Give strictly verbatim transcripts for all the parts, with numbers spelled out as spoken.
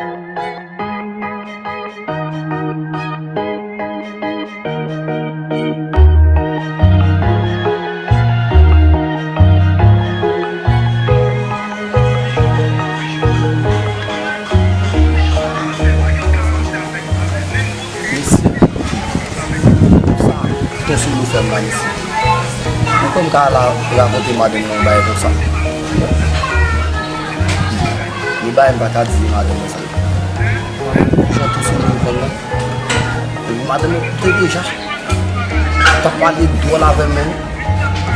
Mesye, sa, Ton Solo fè m la, mesye. Ou kwè m ka la rakonte madanm nan yon bagay konsa? Ni bagay m pa ka di madanm nan sa. Jan Ton Solo konn nan. Epi madanm nan koute deja. T ap pale dwòl avè m menm.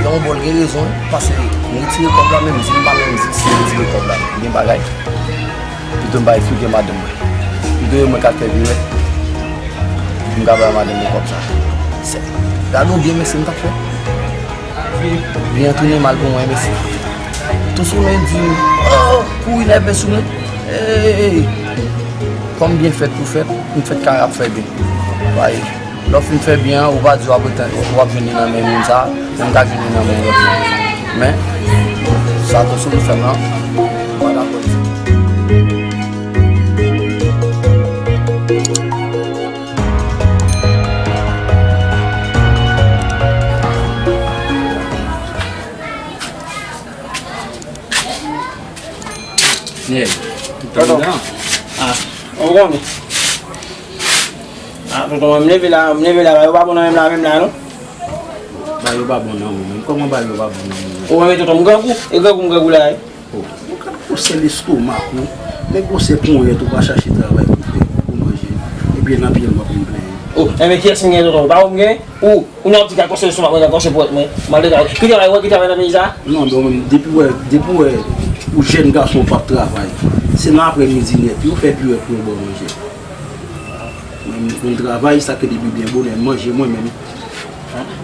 Yon bò l gen rezon, paske m retire kòb la, men m di m pa menm di si m retire kòb la. Gen bagay. Pito m pa eksplike madanm mwen. Pito yo mwen k al fè piwèt. M ka bay madanm mwen kòb sa. Se, gade yon byen mesye m t ap fè. Byen tounen mal pou mwen mesye. Ton Solo di, oh, pou inève sou mwen. Hey! Kòm byen fèt pou fèt, m fèt kare ap fè byen. Lè w fin fè byen an, ou pa di w ap rete, w ap jwenn li nan men moun sa, men m ka jwenn li nan men yon lòt moun. Men, sa Ton Solo fè m lan, m pa dakò di. Nèg, ou tande an? Ah, ou konnen. Ah, tonton, mwen m leve la, m leve la, bagay yo pa bon nan menm la, menm la, non? Bagay yo pa bon nan ou menm. Kòman bagay yo pa bon nan ou menm? Ou wè, men tonton, m grangou, e grangou m grangou la, wi. Oh, ou ka gwosè lestomak ou, men gwosè ponyèt ou pa chache travay pou fè, pou manje. Ebyen, nan pye m w ap vin plenyen. Oh, enben, kiyès m gen, tonton? Pa ou m gen? Ou, ou nan w ap di ka gwosè lestomak mwen, ka gwosè ponyèt mwen. Maltreta, ki travay, ou wè ki travay nan peyi sa? Non, men ou menm, depi w wè, depi w wè, ou jèn gason, ou p ap travay. Se nan aprèmidi nèt, wi, ou fè piwèt pou yo ba w manje. Mwen, m konn travay, sa ke depi byen bonè, m manje mwen menm.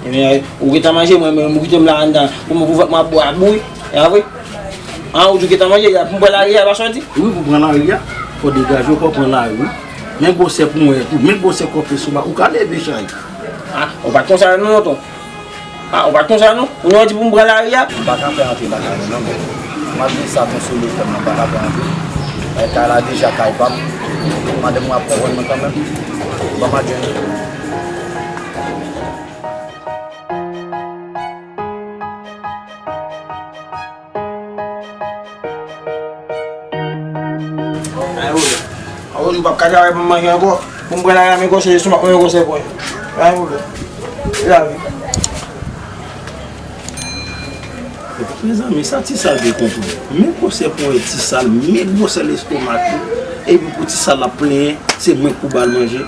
Ebyen, ou gentan manje, mwen menm, ou kite m la anndan, pou mwen, pou vant mwen ap bwè, ap bouri, e pa vre? An, ou di w gentan manje, pou m pran lari a, pa sòti? Wi, pou pran lari a, fò degaje w, fò pran lari, wi. Men gwosè ponyèt ou, men gwosè kòf lestomak, ou ka leve chay. Ah, ou pa t konsa non, tonton. Ah, ou pa t konsa non. Ou di pou m pran lari a. M pa ka fè antre lakay mwen non, men malgre sa Ton Solo fè m, m pa ka fè antre. Kay la deja kay pa m. Madanm mwen ap konprann mwen kanmenm. Ban m al jwenn li. Ay, woule. Ay, woule, m p ap ka travay pou m manje ankò. Pou m pran lari a, men gwosè lestomak mwen, men gwosè ponyèt. Ay, woule. Se lavi. Mezanmi, sa Ti Sal te konprann. Men gwosè ponyèt Ti Sal, men gwosè lestomak li. Epi pou Ti Sal ap plenyen, se mwen k pou ba l manje.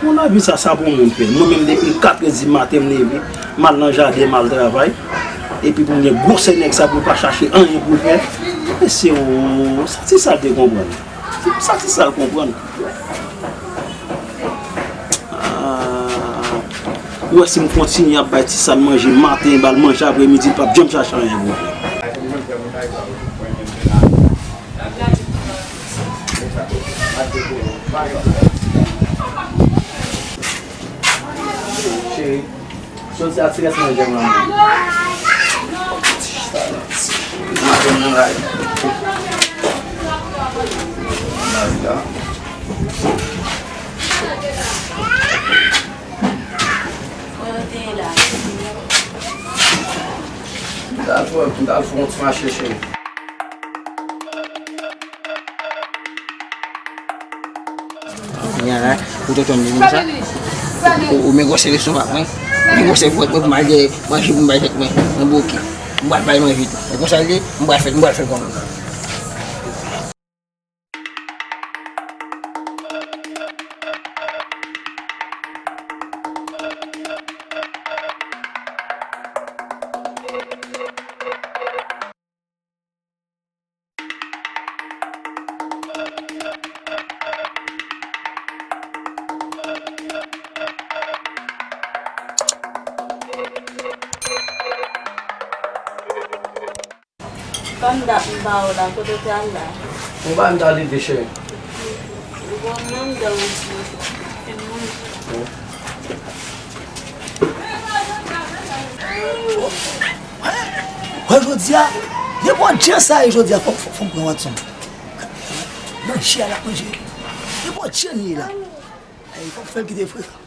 Bon, lavi sa, sa pou moun fè. Mwen menm, depi katrè di maten, m leve, m al nan jaden, m al travay. Epi pou m gen gwosè nèg sa pou m pa chache anyen pou l fè. Mesye o, sa Ti Sal te konprann. Sa Ti Sal konprann. Ah, ou wè si m kontinye ap bay Ti Sal manje maten, ba l manje aprèmidi, l p ap janm chache anyen pou l fè. Cheri, soti a ti rès manje m lan. Maten nan lari. Lari la. Kote w te ye la? M t al fè, m t al fè yon ti mache, cheri. Kounye a la, ou tonton m di m sa. Ou, ou men gwosè lestomak mwen. Men gwosè ponyèt mwen pou m al gen manje pou m bay tèt mwen. Mwen boke. M pral bay manje tou. E konsa l ye, m pral fè, m pral fè l kòm. Kòm dat m pa wè w la, kote w te al la? Ou pa m ta leve, cheri. Ou bon, menm dan w di, fin manje. Wè jodi a, nenpòt jan sa ye jodi a, fòk, fòk, fòk m pran Watson. Non, Chè a l ap manje. Nenpòt jan l ye la. Ay, fòk fè l kite frekan.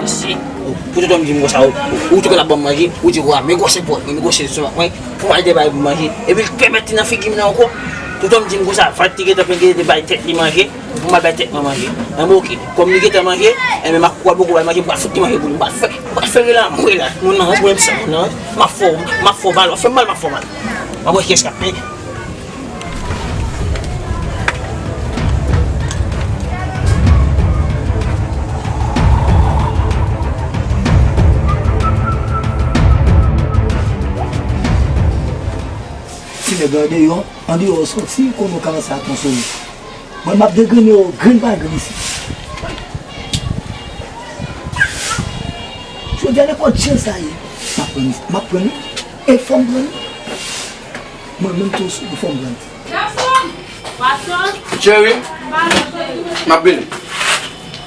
Mesye, pou tout moun di m konsa, ou, ou, ou tou konn ap ban m manje, ou di, "Wa, men gwosè pòt mwen, men gwosè estomak mwen, pou m al te bay pou manje." Epi l pèmèt li nan figi m nan ankò. Tout moun di m konsa, Fati gentan ap gentan te bay tèt li manje, pou m al bay tèt mwen manje. Enben, oke, kòm li gentan manje, enben, m ap pran bòkò bay manje, m pral fout li manje pou li, m pral fè, m pral fè rele anmwe la. Moun nan, anmwe m sa, moun nan, m ap fè w, m ap fè w mal, w ap fè m mal, m ap fè w mal. M ap wè kiyès k ap peye. Ti nèg andeyò, andeyò sòti, konnen w ka ranse a ton soni. Mwen, m ap degrennen w grenn pa grenn isit. Jodi a, nenpòt jan sa ye, m ap pran, m ap pran li. E fò m pran li. Mwen menm tou sou fò m pran li. Cheri, m ap vini.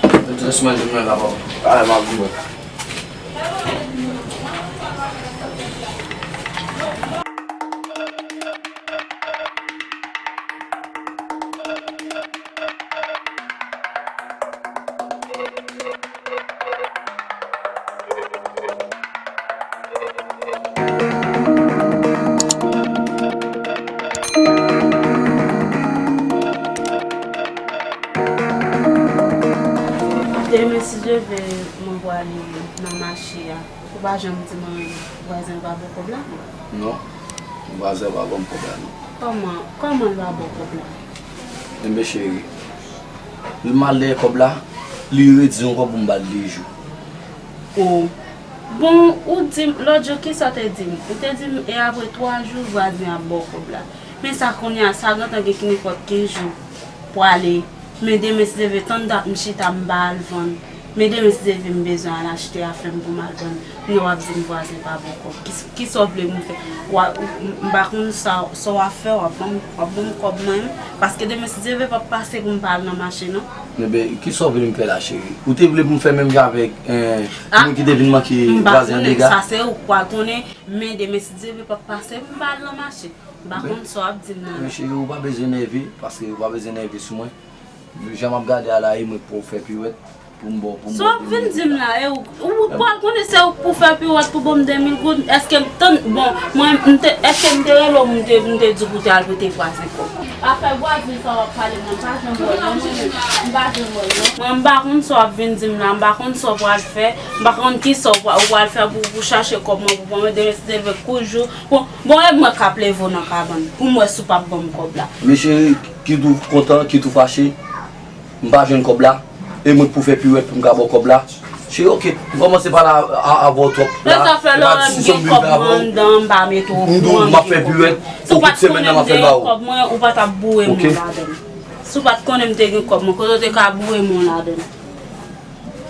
Mwen te sou manje mwen la, papa. Talè m ap vini. Demen, si Dye vle, mwen pwale nan mache a. Ou pa janm di mwen vwazen pa ba w kòb la? Non, vwazen pa ban m kòb la, non. Kòman, kòman l pa ba w kòb la? Enben, cheri, l mal dèyè kòb la, li redi ankò pou m ba l de jou. O, bon, ou di m, lòt jou, kisa w te di m? Ou te di m, e apre twa jou, vwazen ap ba w kòb la. Men sa kounye a, sa gentan gen ki nenpòt kenz jou pwale. Men demen, si Dye vle, tann dat m chita, m pa al vann. Men demen, si Dye vle, m bezwen al achte afè m pou m al vann. Kounye a w ap di m vwazen pa ba w kòb. Ki, kisa w vle m fè? W a, m, m pa konn sa, sa w ap fè, w ap ban m, w ap ban m kòb mwen menm. Paske demen, si Dye vle, p ap pase pou m pa al nan mache, non. Enben, kisa w vle m fè la, cheri? Ou te vle pou m fè menm jan avèk, eh, moun ki te vin manke vwazen an dega? Sa se ou k pral konnen, men demen, si Dye vle, p ap pase pou m pa al nan mache. M pa konn sa w ap di m nan. Men cheri, ou pa bezwen nève, paske ou pa bezwen nève sou mwen. Jan m ap gade a la, e mwen k pou fè piwèt pou m ba w, pou m ba w. Sa w ap vin di m la, e ou, ou pral konnen se ou k pou fè piwèt pou ban m de mil goud. Èske m tann, bon, mwen, m te, èske m te rele w, m te, m te di w pou te al prete vwazen kòb? Afè vwazen sa w ap pale m nan, m pa janm wè l non, mwen menm. M pa janm wè l non. Mwen, m pa konn sa w ap vin di m la, m pa konn sa w pral fè, m pa konn kisa w pral, w pral fè pou, pou chache kòb mwen, pou ban mwen demen, si Dye vle, kou jou. Bon, bon, e mwen k ap leve w nan kabann pou m wè si w p ap ban m kòb la. Men cheri, kit ou kontan, kit ou fache, m pa jwenn kòb la. E mwen k pou fè piwèt pou m ka ba w kòb la. Cheri, oke, m kòmanse pale a, a, avè w twòp la. Lè sa fè lè w wè m gen kòb mwen anndan, m pa mete w okouran m gen kòb mwen. Si w pa t konnen m te gen kòb mwen, ou pa t ap boure m nan ladann. Si w pa t konnen m te gen kòb mwen, kote w te ka boure m nan ladann?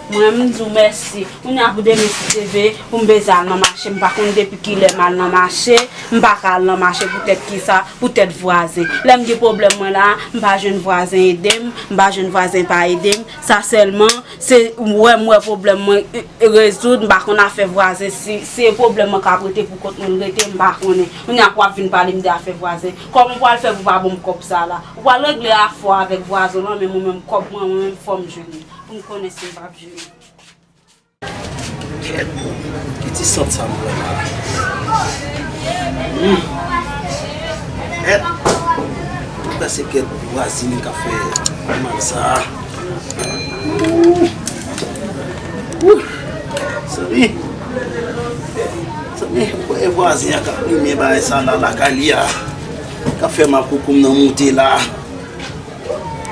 Mwen, m di w mèsi. Kounye a pou demen si Dye vle, pou m bezwen al nan mache, m pa konn depi kilè m al nan mache, m pa ka al nan mache poutèt kisa, poutèt vwazen. Lè m gen pwoblèm mwen la, m pa jwenn vwazen ede m, m pa jwenn vwazen pa ede m. Sa sèlman, se wè m wè pwoblèm mwen, e, e, rezoud, m pa konn afè vwazen, si, si e pwoblèm mwen k ap rete pou kont mwen l rete, m pa konnen. Kounye a pou w ap vin pale m de afè vwazen. Kòman w pral fè pou w pa ban m kòb sa la? Ou pral regle afè w avèk vwazen w lan, men mwen menm kòb mwen, mwen menm fò m jwenn li. Pou m konnen si m p ap jwenn li. Kèt, ki ti sant sa m pran la? Hmm. Kèt. Mwen panse kèt vwazin k ap fè mal sa. Ooh. Ooh. Zanmi. Zanmi, ou wè vwazin an k ap limen bagay sa la lakay li a. K ap fè makoukoum nan moute la.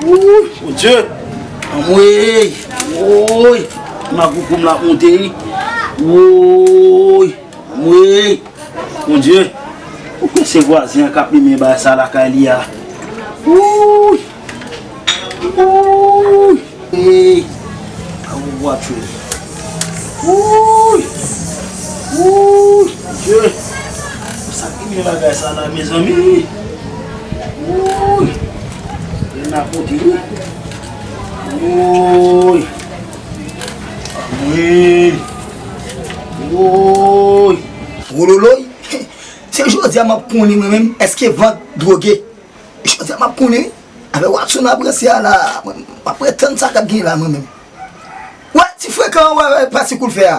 Wouy, Bondye! Anmwey! Woy! Makoukoum la ap monte, wi. Woy! Anmwey! Bondye! Ou kwè se vwazen an k ap limen bagay sa lakay li a? Wouy! Wouy! Ey! Awo bwa tchwe. Wouy! Wouy! Dye! Sa ki gen bagay sa la, mezanmi? Wouy! Li nan kote, wi. Wouy! Wouy! Wouy! Wololoy! Se jodi a m ap konnen mwen menm, èske vant dwoge? Jodi a m ap konnen, wi. Avè Watson ap ranse a la, mwen, m ap ret tann sa k ap gen la, mwen menm. Wè, ti frekan, wè, wè, pase kou l fè a.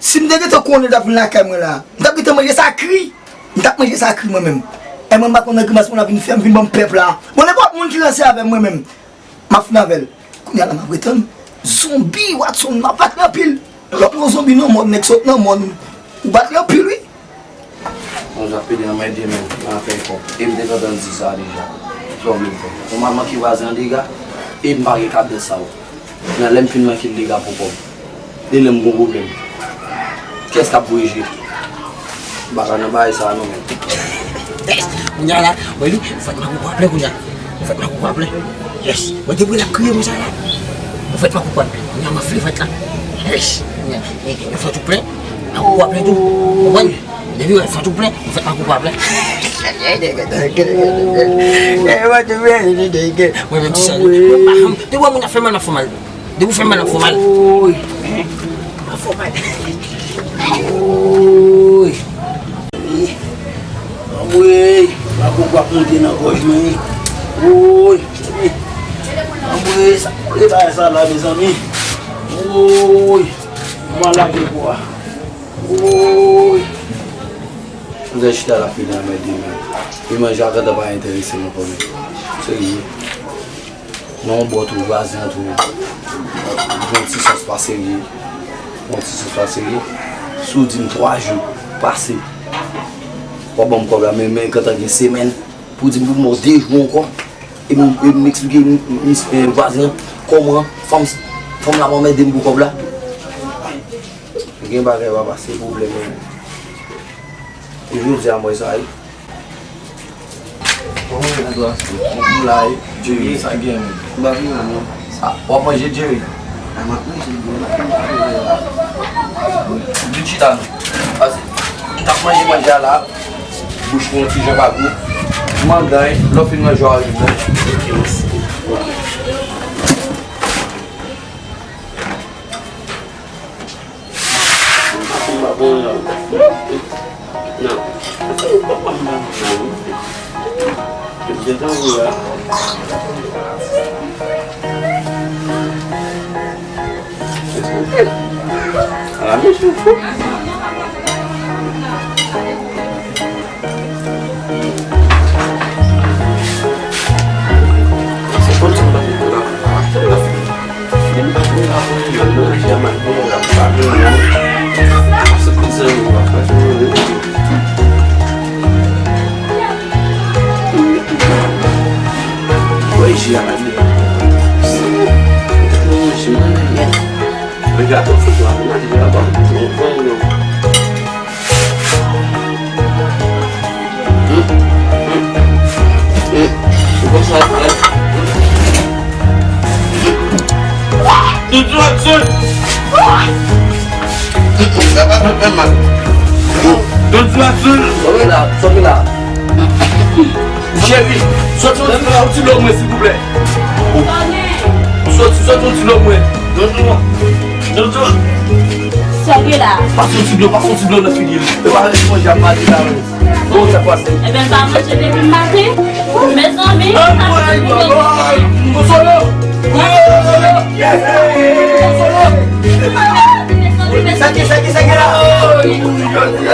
Si m te gentan konnen l t ap vin lakay mwen la, m t ap gentan manje sa kri. M t ap manje sa kri mwen menm. E mwen m pa konn nan grimas moun ap vin fè m vin ban m pèp la. Bon, nenpòt moun ki ranse avè m mwen menm, m ap fin avè l. Kounye a la m ap ret tann. Zonbi, Watson, m ap bat li anpil. Lè w pran yon zonbi nan mòn, nèg sot nan mòn, ou bat li anpil, wi. Bon, jan pede nan men de men, nan fè kòb. E m te gentan di sa deja. Kòb li fè. Bon, m al manke vwazen an dega, e m pa gen kadans sa yo. Nan lè m fin manke l dega pou kòb. E lè m gon pwoblèm. Kiyès k ap voye je? M pa ka nan bagay sa a non, men. Kounye a la, wè li, ou fèt makou pwaplè kounye a. Ou fèt makou pwaplè. Yes. Wè depi l ap kriye konsa la. Ou fèt makou pwaplè. Kounye a m ap fè fèt la. Yes. Kounye a, e, e, fèt ou plen. Makou pwaplè tou. Konprann? Depi wè fèt ou plen, ou fèt makou pwaplè. Mwen menm ti sa. Mwen pa janm. Te wè moun ap fè mal, m ap fè mal. Depi w fè mal, w fè mal. Woy. W fè mal. Woy. Anmwey. Makou ap monte nan gòj mwen. Woy. Anmwey, sa koule bagay sa la, mezanmi. Woy. Mwen lage bwa. Woy. Mwen chita la fini anmède mwen. Li manje a gentan pa enterese mwen kòmè. Serye. Nan yon bò tou, vwazen an tou. Yon ti sòs pa serye. Yon ti sòs pa serye. Si w di m twa jou pase, w ap ban m kòb la, men, men gentan gen semèn pou di m pou m ba w de jou ankò. E m, e m eksplike m, m, m, e, vwazen an kòman fanm, fanm la ap anmède m pou kòb la. Gen bagay papa, se pwoblèm, men. E jodi a m wè sa, wi. Kòman w ye, Edouard? M la, wi. Jerry, sa gen, wi? M pa vin la, non. Sa, w ap manje, Jerry? A, m ap manje, m ap manje la. Vin chita, non. Pase, m t ap manje manje a la. Bouch mwen yon ti jan pa gou. M anndan, wi. Lè w fin manje, w a rive, non. Ok, mèsi. Ok. Doudou Watson! Doudou Watson! Sòti yon ti, yon ti dlo mwen, silvouplè. Sòti, sòti yon ti dlo mwen. Doudou. Doudou. Sa w ye la? Pase yon ti dlo, pase yon ti dlo nan figi l. E pa manje ap manje la, wi. Bon, sa pase. Ebyen, l pa manje depi maten. Mezanmi, sa fè Konsolo! Konsolo! Konsolo! Sa ki, sa ki, sa ki la?